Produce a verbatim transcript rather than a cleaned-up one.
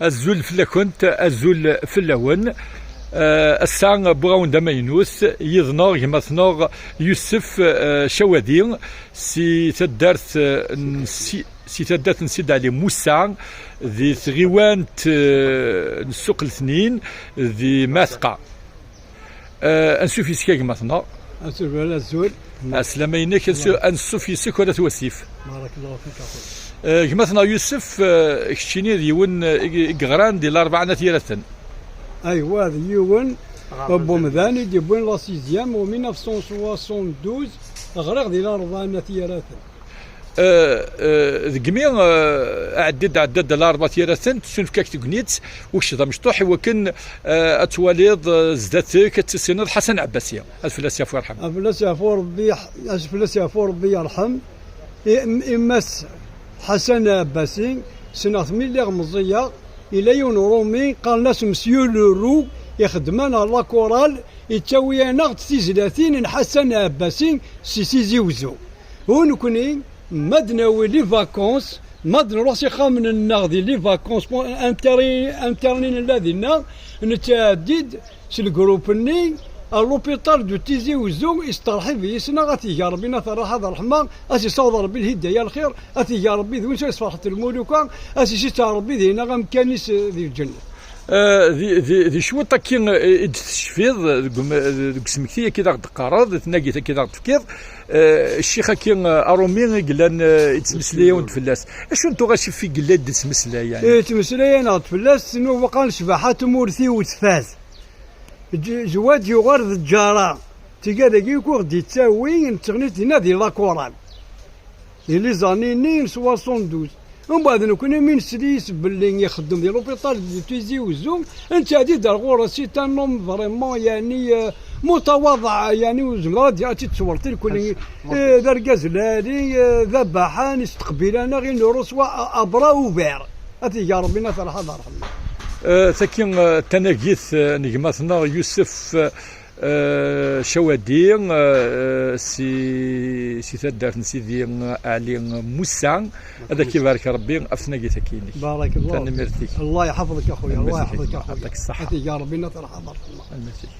Azul fell-akent, azul fell-awen. Eh, ass-a, wwiɣ-awen-d amaynut, yid-neɣ gma-tneɣ Yusef, eh, Cawadi, si taddart, eh, n Si-, si taddart n Sidi Ɛli Musa, di tɣiwant, eh, n Ssuq Letnin, di Matqa. Eh, ansuf yes-k a gma-tneɣ. Ansuf, ala azul. Ɛeslama-inek, ansu-, Barakallahu. Ansuf yes-k wala at wasif. Barakallahu fik, a xuya. Eh, gma-tneɣ Yusef, eh, keččini d yiwen, eh, i, i yeɣran di Larebɛa n At Yiraten. Aywa, d yiwen n wemdan i d-yewwin la sixième en mille neuf cent soixante-douze, ɣriɣ di Larebɛa n At Yiraten. Eh, eh, deg mi, eh, ɛeddi-d, ɛeddi-d Larebɛa n At Yiraten, tessunefk-ak tegnit, u kečč d amecṭuḥ, i wakken, eh, ad twaliḍ, eh, zdat-k, ad tissineḍ Ḥasan Ɛebbasi. Ad fell-as yafu yerḥem. Ad fell-as yafu Rebbi, ad fell-as yafu Rebbi yerḥem. I-, m-, i Mass Ḥasan Ɛebbasi, ssneɣ-t mi lliɣ meẓẓiyeɣ, yella yiwen Uṛumi, qqaren-as Monsieur Leroux, ixeddmen ar la chorale, yettawi-aneɣ-d tizlatin n Ḥasan Ɛebbasi si Tizi Wezzu. U nekni, ma d-nawi les vacances, ma d-nruḥ s ixxamen-nneɣ di les vacances, interni, interni nella dinna, nettɛeddi-d s lgrup-nni ar l'hôpital de Tizi Wezzu, isteṛḥib yis-neɣ, ad t-iga Ṛebbi nna terraḥ ad ṛeḥma, ad s-isaweḍ Ṛebbi lhidaya lxir, ad t-iga Ṛebbi d win s yesferḥet lmuluka, ad s-isitteɛ Ṛebbi dinna amkan-is di lǧennet. Eh, di, di, di cwiṭ akkin, eh, i d-tecfiḍ deg um-, deg usmekti akki d aɣ-d-teqqareḍ, di tnagit akki d aɣ-d-tefkiḍ, eh, ccix akki, eh, Aṛumi i yellan, eh, i d-ttmeslayen-d fell-as. Acu n tuɣac i yella i d-ttmeslayen? Eh, ttmeslayen-aɣ-d fell-as, nuweq-an ccbaḥa tmurt-iw tfaz. J-, Jwad yuɣal d ǧǧara. Tigad-agi i ɣ-d-ittawi, netteɣni dinna di la chorale. Di les années-nni n soixante-douze. Mbeɛd nekni mi nesli-s belli ixeddem di l'hôpital de Tizi Wezzu, nettɛeddi-d ar ɣur-s, c'est un homme vraiment, yeɛni, eh, mutawaḍeɛ, yeɛni ur zemreɣ ad, ad tt-id-ttwalṭi lkul. Eh, d argaz lɛali, eh, d abaḥan, isteqbil-aneɣ, il nous reçoit à, à bras ouverts. Ad t-iga Ṛebbi nna terḥa d ṛṛeḥma. Eh, tagi, eh, d tanagit, eh, n gma-tneɣ Yusef, eh, Eh, Cawadi, eh, si, si taddart n Sidi Ɛli Musa, ad ak-ibarek Ṛebbi ɣef tnagit-agi-inek. Barakallahu. Tanemmirt-ik. Allah yeḥfeḍ-ik a xuya, Allah yeḥfeḍ-ik a xuya. Yeɛṭik ṣṣeḥḥa. Ad t-iga Ṛebbi nna terḥa d ṛṛeḥma. Tanemmirt-ik.